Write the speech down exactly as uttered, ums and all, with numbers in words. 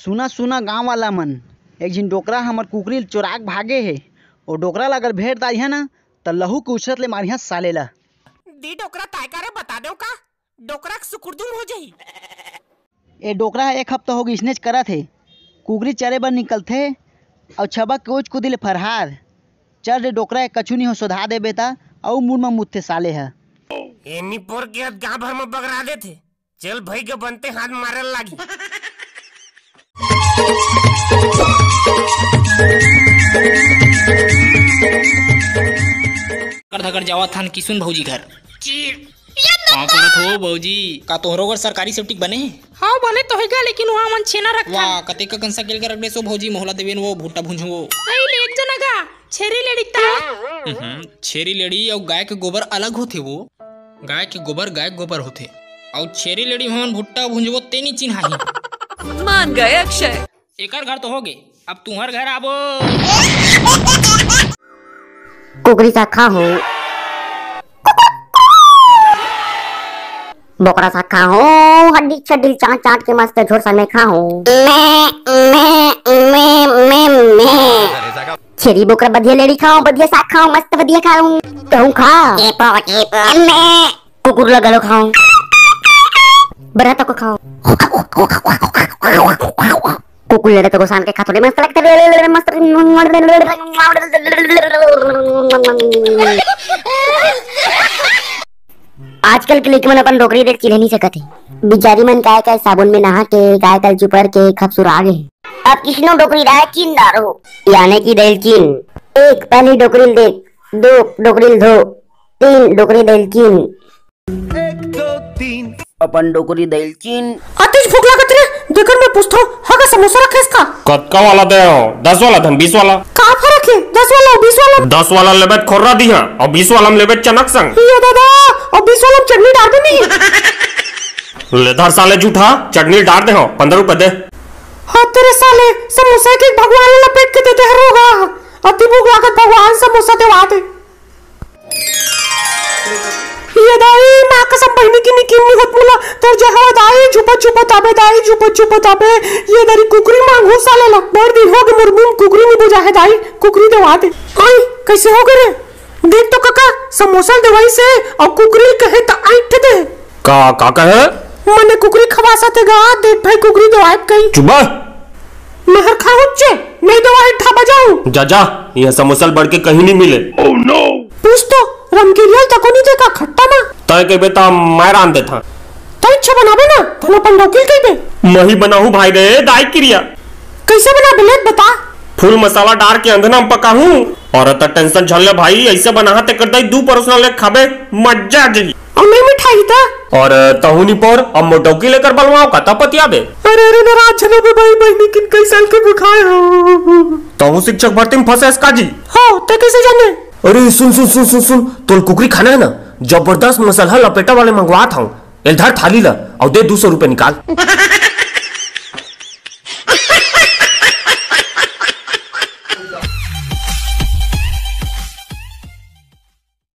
सुना, सुना गांव वाला मन, एक झिन डोकरा हमर कुकरी ल चोरा के भागे हे। ओ डोकरा ल अगर भेंट दारिहा ना, त लहू के उछरत ले मारिहा साले ला। दी डोकरा ताय का रे, बता देव का? डोकरा के सुकुरदुम हो जाही। ए डोकरा ह एक हफ्ता हो गे इसनेच करत हे। कुकरी चरे बर निकलथे अउ छबक के उच कुदी ले फरहार। चल रे डोकरा, ए कछु नी हो, सोधा देबे त अउ मुड़ म मुतथे साले ह। ए निपोर के हत गांव भर म बगरा देथे। चल भई ग बनते हाथ मारल लागी। धकर धकर जावत हन किसुन भौजी घर। चीर। का करत हो भौजी? का तोहरो घर सरकारी सेप्टिक बने हे? हाँ, बने तो हे गा, लेकिन वहाँ मन छेना रखथन। वाह, कतेक कन साइकिल के रख देसो भौजी, मोहला देवेन वो भुट्टा भुंजवो। अई ले एक जना गा, छेरी लेड़ी ता। हम्म, छेरी लेड़ी अउ गाय के गोबर अलग होथे वो। गाय के गोबर, गाय के गोबर होथे। अउ छेरी लेड़ी हमन भुट्टा भुंजवो तेनी चिन्हाही। मान गए अक्षय। एकर घर तो हो गे, अब तुहर घर आबो। कुकरी साग खाहूं, बोकरा साग खाहूं, हड्डी छड्डी चाट चाट के मस्त झोर सा में खाहूं। मैं, मैं, मैं, मैं, मैं। छेरी बोकरा बधिया लेड़ी खाहूं, बधिया साग खाहूं, मस्त बधिया खाहूं। कहूं खा। चीपो, चीपो। मैं कुकुर ला घलो खाहूं। बरहा तको खाहूं। कुकुर लेड़े तो गोसान के खाथो रे, मस्त लगथे रे, मस्त। आजकल के लइका मन अपन डोकरी देख चिन्हे नहीं सकत हे। बिचारी मन काय काय साबुन में नहा के, काय काय चुपर के खपसुरा गे हे। अब किसनो डोकरी राय चिन डारो, यानी कि दइल चिन। एक, पहली डोकरी ल देख, दो, डोकरी ल धो, तीन, डोकरी दइल चिन। एक, दो, तीन। अपन डोकरी दइल चिन। अतिज भूख लागत रे, देकर मैं पूछथो, हगा समोसा रखेस का? कतका वाला दे हो? दस वाला धन बीस वाला। का फरक हे दस वाला अउ बीस वाला? दस वाला लेबे त खोर्रा दिहा, अउ बीस वाला में लेबे त चनक संग। ये दादा, अउ बीस वाला में चटनी डारबे नहीं? ले धर साले जूठा, चटनी डार दे हो, पंद्रह रुपए दे। हाँ तेरे साले, समोसा के भगवान ला लपेट के देते हर होगा। अति भूख लागत भगवान समोसा देवा दे। ये दाई, माँ कसम बहिनी की निकिम नहीं होत मोला। तोर जे हवा दाई, झुपत झुपत आबे दाई, झुपत झुपत आबे। ये दरी कुकरी मांगू साले ला। बड़ दिन हो गे मोर मुंह कुकरी नहीं बुझा हे दाई, कुकरी देवा दे। आई, कैसे हो गे रे? देख तो कका, समोसा देवाई से अउ कुकरी कहे त आइठ दे। का, का कहे? मने कुकरी खवा साथे गा, देख भाई कुकरी देवाई कई। चुप बा। मैं हर खाहूं चे, नहीं देवाई ठाबा जाऊं। जा, जा, यह समोसा बढ़ के कहीं नहीं मिले। पूछ तो, रमकेरिया तको नहीं देखा खट्टा मा। तय कहिबे त मैं रांध देथा। तय अच्छा बनाबे ना, तन अपन डोकरी कहिबे। मही बनाहूं भाई रे, दाई किरिया। कैसे बनाबे ले बता। फुल मसाला डार के अंधना म पकाहूं। अउ त टेंशन झन ले भाई, ऐसे बनाहा तेकर दाई दू परोसना ले खाबे, मजा आ जाही। अउ नहीं मिठाई त? अउ तहूं निपोर, अब मोर डोकरी लेकर बलवाओ का, तब पतियाबे। अरे, अरे, नाराज झन होबे भाई, बहिनी किन कई साल के बुखार हो। तहूं शिक्षक भर्ती में फंसे हस का जी? हो, ते कैसे जाने? अरे, सुन, सुन, सुन, सुन, सुन, तोल कुकरी खाना है ना, जबरदस्त मसाला लपेटा वाले मंगवात हूं। एल धर थाली ला, अउ दे दू सौ रुपए निकाल।